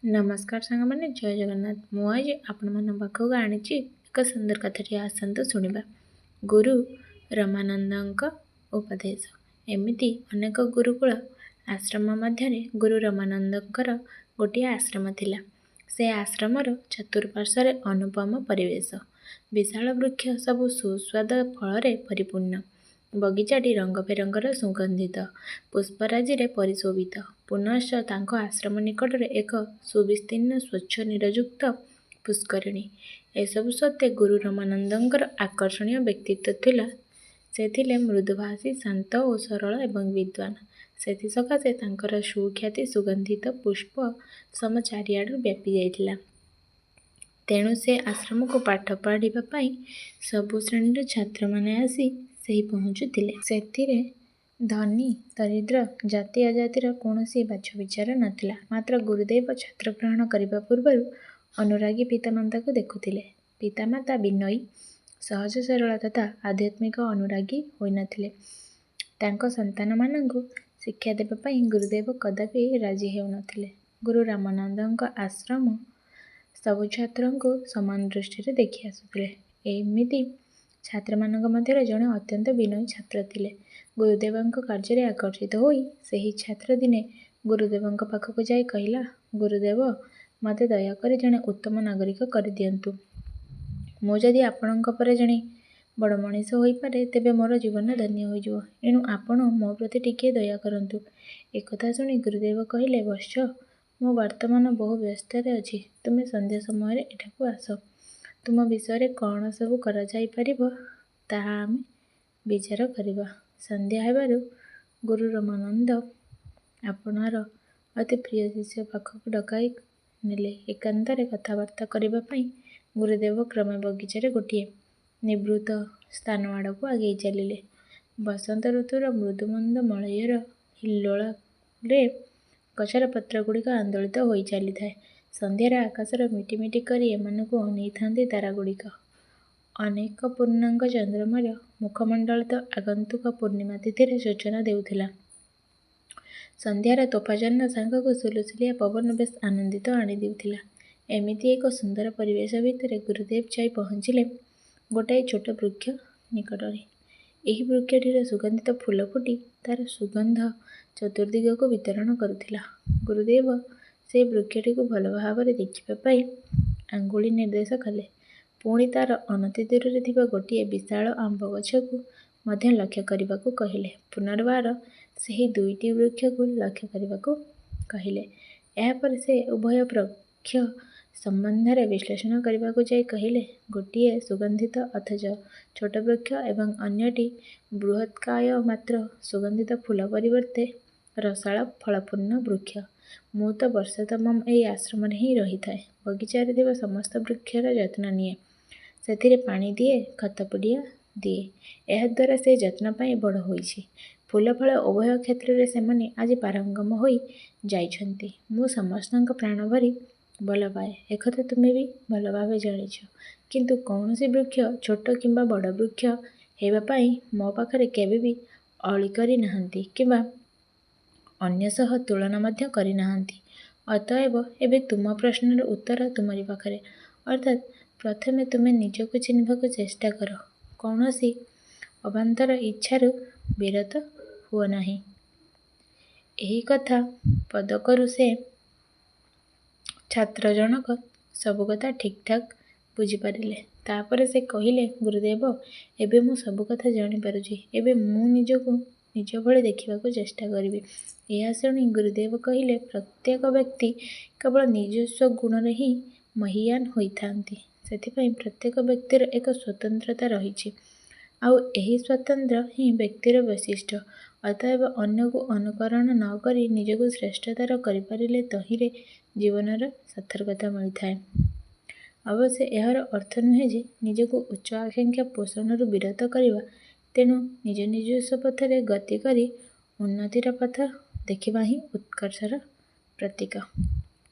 ନମସ୍କାର ସାଙ୍ଗମାନେ, ଜୟ ଜଗନ୍ନାଥ। ମୁଁ ଆଜି ଆପଣମାନଙ୍କ ପାଖକୁ ଆଣିଛି ଏକ ସୁନ୍ଦର କଥାଟି, ଆସନ୍ତୁ ଶୁଣିବା। ଗୁରୁ ରମାନନ୍ଦଙ୍କ ଉପଦେଶ। ଏମିତି ଅନେକ ଗୁରୁକୁଳ ଆଶ୍ରମ ମଧ୍ୟରେ ଗୁରୁ ରମାନନ୍ଦଙ୍କର ଗୋଟିଏ ଆଶ୍ରମ ଥିଲା। ସେ ଆଶ୍ରମର ଚତୁଃପାର୍ଶ୍ୱରେ ଅନୁପମ ପରିବେଶ। ବିଶାଳ ବୃକ୍ଷ ସବୁ ସୁସ୍ୱାଦ ଫଳରେ ପରିପୂର୍ଣ୍ଣ। ବଗିଚାଟି ରଙ୍ଗ ବେରଙ୍ଗର ସୁଗନ୍ଧିତ ପୁଷ୍ପରାଜିରେ ପରିଶୋଭିତ। ପୁନଶ୍ଚ ତାଙ୍କ ଆଶ୍ରମ ନିକଟରେ ଏକ ସୁବିସ୍ତୀର୍ଣ୍ଣ ସ୍ୱଚ୍ଛ ନୀରଯୁକ୍ତ ପୁଷ୍କରିଣୀ। ଏସବୁ ସତ୍ତ୍ୱେ ଗୁରୁ ରମାନନ୍ଦଙ୍କର ଆକର୍ଷଣୀୟ ବ୍ୟକ୍ତିତ୍ୱ ଥିଲା। ସେ ଥିଲେ ମୃଦୁଭାଷୀ, ଶାନ୍ତ ଓ ସରଳ ଏବଂ ବିଦ୍ୱାନ। ସେଥିସକାଶେ ତାଙ୍କର ସୁଖ୍ୟାତି ସୁଗନ୍ଧିତ ପୁଷ୍ପ ସମ ଚାରିଆଡ଼ୁ ବ୍ୟାପି ଯାଇଥିଲା। ତେଣୁ ସେ ଆଶ୍ରମକୁ ପାଠ ପଢ଼ିବା ପାଇଁ ସବୁ ଶ୍ରେଣୀର ଛାତ୍ରମାନେ ଆସି ସେହି ପହଞ୍ଚୁଥିଲେ। ସେଥିରେ ଧନୀ ଦରିଦ୍ର, ଜାତି ଅଜାତିର କୌଣସି ବାଛବିଚାର ନ ଥିଲା। ମାତ୍ର ଗୁରୁଦେବ ଛାତ୍ର ଗ୍ରହଣ କରିବା ପୂର୍ବରୁ ଅନୁରାଗୀ ପିତାମାତାଙ୍କୁ ଦେଖୁଥିଲେ। ପିତାମାତା ବିନୟୀ, ସହଜ ସରଳ ତଥା ଆଧ୍ୟାତ୍ମିକ ଅନୁରାଗୀ ହୋଇନଥିଲେ ତାଙ୍କ ସନ୍ତାନମାନଙ୍କୁ ଶିକ୍ଷା ଦେବା ପାଇଁ ଗୁରୁଦେବ କଦାପି ରାଜି ହେଉନଥିଲେ। ଗୁରୁ ରାମାନନ୍ଦଙ୍କ ଆଶ୍ରମ ସବୁ ଛାତ୍ରଙ୍କୁ ସମାନ ଦୃଷ୍ଟିରେ ଦେଖି ଆସୁଥିଲେ। ଏମିତି ଛାତ୍ରମାନଙ୍କ ମଧ୍ୟରେ ଜଣେ ଅତ୍ୟନ୍ତ ବିନୟୀ ଛାତ୍ର ଥିଲେ। ଗୁରୁଦେବଙ୍କ କାର୍ଯ୍ୟରେ ଆକର୍ଷିତ ହୋଇ ସେହି ଛାତ୍ର ଦିନେ ଗୁରୁଦେବଙ୍କ ପାଖକୁ ଯାଇ କହିଲା, "ଗୁରୁଦେବ, ମୋତେ ଦୟାକରି ଜଣେ ଉତ୍ତମ ନାଗରିକ କରିଦିଅନ୍ତୁ। ମୁଁ ଯଦି ଆପଣଙ୍କ ପରେ ଜଣେ ବଡ଼ ମଣିଷ ହୋଇପାରେ, ତେବେ ମୋର ଜୀବନ ଧନ୍ୟ ହୋଇଯିବ। ଏଣୁ ଆପଣ ମୋ ପ୍ରତି ଟିକିଏ ଦୟା କରନ୍ତୁ।" ଏକଥା ଶୁଣି ଗୁରୁଦେବ କହିଲେ, "ବତ୍ସ, ମୁଁ ବର୍ତ୍ତମାନ ବହୁ ବ୍ୟସ୍ତରେ ଅଛି। ତୁମେ ସନ୍ଧ୍ୟା ସମୟରେ ଏଠାକୁ ଆସ। ତୁମ ବିଷୟରେ କ'ଣ ସବୁ କରାଯାଇପାରିବ, ତାହା ଆମେ ବିଚାର କରିବା।" ସନ୍ଧ୍ୟା ହେବାରୁ ଗୁରୁ ରମାନନ୍ଦ ଆପଣାର ଅତି ପ୍ରିୟ ଶିଷ୍ୟ ପାଖକୁ ଡକାଇ ନେଲେ। ଏକାନ୍ତରେ କଥାବାର୍ତ୍ତା କରିବା ପାଇଁ ଗୁରୁଦେବ କ୍ରମେ ବଗିଚାରେ ଗୋଟିଏ ନିଭୃତ ସ୍ଥାନ ଆଡ଼କୁ ଆଗେଇ ଚାଲିଲେ। ବସନ୍ତ ଋତୁର ମୃଦୁମନ୍ଦ ମଳୟର ହିଲ୍ଲୋଳରେ ଗଛର ପତ୍ରଗୁଡ଼ିକ ଆନ୍ଦୋଳିତ ହୋଇ ଚାଲିଥାଏ। ସନ୍ଧ୍ୟାର ଆକାଶରେ ମିଟିମିଟି କରି ଏମାନଙ୍କୁ ଅନେଇଥାନ୍ତି ତାରାଗୁଡ଼ିକ। ଅନେକ ପୂର୍ଣ୍ଣାଙ୍ଗ ଚନ୍ଦ୍ରମାର ମୁଖମଣ୍ଡଳ ତ ଆଗନ୍ତୁକ ପୂର୍ଣ୍ଣିମା ତିଥିର ସୂଚନା ଦେଉଥିଲା। ସନ୍ଧ୍ୟାର ତୋଫାନ ସାଙ୍ଗକୁ ସୁଲୁସୁଲିଆ ପବନ ବେଶ୍ ଆନନ୍ଦ ଆଣି ଦେଉଥିଲା। ଏମିତି ଏକ ସୁନ୍ଦର ପରିବେଶ ଭିତରେ ଗୁରୁଦେବ ଯାଇ ପହଞ୍ଚିଲେ ଗୋଟାଏ ଛୋଟ ବୃକ୍ଷ ନିକଟରେ। ଏହି ବୃକ୍ଷଟିରେ ସୁଗନ୍ଧିତ ଫୁଲ ଫୁଟି ତା'ର ସୁଗନ୍ଧ ଚତୁର୍ଦ୍ଦିଗକୁ ବିତରଣ କରୁଥିଲା। ଗୁରୁଦେବ ସେହି ବୃକ୍ଷଟିକୁ ଭଲ ଭାବରେ ଦେଖିବା ପାଇଁ ଆଙ୍ଗୁଳି ନିର୍ଦ୍ଦେଶ କଲେ। ପୁଣି ତା'ର ଅନତିଦୂରରେ ଥିବା ଗୋଟିଏ ବିଶାଳ ଆମ୍ବଗଛକୁ ମଧ୍ୟ ଲକ୍ଷ୍ୟ କରିବାକୁ କହିଲେ। ପୁନର୍ବାର ସେହି ଦୁଇଟି ବୃକ୍ଷକୁ ଲକ୍ଷ୍ୟ କରିବାକୁ କହିଲେ। ଏହାପରେ ସେ ଉଭୟ ବୃକ୍ଷ ସମ୍ବନ୍ଧରେ ବିଶ୍ଳେଷଣ କରିବାକୁ ଯାଇ କହିଲେ, "ଗୋଟିଏ ସୁଗନ୍ଧିତ ଅଥଚ ଛୋଟ ବୃକ୍ଷ ଏବଂ ଅନ୍ୟଟି ବୃହତ୍କାୟ ମାତ୍ର ସୁଗନ୍ଧିତ ଫୁଲ ପରିବର୍ତ୍ତେ ରସାଳ ଫଳପୂର୍ଣ୍ଣ ବୃକ୍ଷ। ମୁଁ ତ ବର୍ଷ ତମାମ ଏହି ଆଶ୍ରମରେ ହିଁ ରହିଥାଏ। ବଗିଚାରେ ଥିବା ସମସ୍ତ ବୃକ୍ଷର ଯତ୍ନ ନିଏ। ସେଥିରେ ପାଣି ଦିଏ, ଖତ ପିଡ଼ିଆ ଦିଏ। ଏହାଦ୍ୱାରା ସେ ଯତ୍ନ ପାଇ ବଡ଼ ହୋଇଛି। ଫୁଲ ଫଳ ଉଭୟ କ୍ଷେତ୍ରରେ ସେମାନେ ଆଜି ପାରଙ୍ଗମ ହୋଇ ଯାଇଛନ୍ତି। ମୁଁ ସମସ୍ତଙ୍କୁ ପ୍ରାଣଭରି ଭଲପାଏ, ଏକଥା ତୁମେ ବି ଭଲଭାବେ ଜାଣିଛ। କିନ୍ତୁ କୌଣସି ବୃକ୍ଷ ଛୋଟ କିମ୍ବା ବଡ଼ ବୃକ୍ଷ ହେବା ପାଇଁ ମୋ ପାଖରେ କେବେ ବି ଅଳି କରି ନାହାନ୍ତି କିମ୍ବା ଅନ୍ୟ ସହ ତୁଳନା ମଧ୍ୟ କରିନାହାନ୍ତି। ଅତଏବ ଏବେ ତୁମ ପ୍ରଶ୍ନର ଉତ୍ତର ତୁମରି ପାଖରେ। ଅର୍ଥାତ୍ ପ୍ରଥମେ ତୁମେ ନିଜକୁ ଚିହ୍ନିବାକୁ ଚେଷ୍ଟା କର। କୌଣସି ଅବାନ୍ତର ଇଚ୍ଛାରୁ ବିରତ ହୁଅ ନାହିଁ।" ଏହି କଥା ପଦକରୁ ସେ ଛାତ୍ର ଜଣକ ସବୁକଥା ଠିକ୍ ଠାକ୍ ବୁଝିପାରିଲେ। ତା'ପରେ ସେ କହିଲେ, "ଗୁରୁଦେବ, ଏବେ ମୁଁ ସବୁକଥା ଜାଣିପାରୁଛି। ଏବେ ମୁଁ ନିଜକୁ ନିଜ ଭଳି ଦେଖିବାକୁ ଚେଷ୍ଟା କରିବି।" ଏହା ଶୁଣି ଗୁରୁଦେବ କହିଲେ, "ପ୍ରତ୍ୟେକ ବ୍ୟକ୍ତି କେବଳ ନିଜସ୍ୱ ଗୁଣରେ ହିଁ ମହୀୟାନ୍ ହୋଇଥାନ୍ତି। ସେଥିପାଇଁ ପ୍ରତ୍ୟେକ ବ୍ୟକ୍ତିର ଏକ ସ୍ୱତନ୍ତ୍ରତା ରହିଛି। ଆଉ ଏହି ସ୍ୱାତନ୍ତ୍ର୍ୟ ହିଁ ବ୍ୟକ୍ତିର ବୈଶିଷ୍ଟ୍ୟ। ଅତଏବ ଅନ୍ୟକୁ ଅନୁକରଣ ନ କରି ନିଜକୁ ଶ୍ରେଷ୍ଠତର କରିପାରିଲେ ତହିଁରେ ଜୀବନର ସାର୍ଥକତା ମିଳିଥାଏ। ଅବଶ୍ୟ ଏହାର ଅର୍ଥ ନୁହେଁ ଯେ ନିଜକୁ ଉଚ୍ଚ ଆକାଂକ୍ଷା ପୋଷଣରୁ ବିରତ କରିବା। ତେଣୁ ନିଜ ନିଜସ୍ୱ ପଥରେ ଗତି କରି ଉନ୍ନତିର ପଥ ଦେଖିବା ହିଁ ଉତ୍କର୍ଷର ପ୍ରତୀକ।"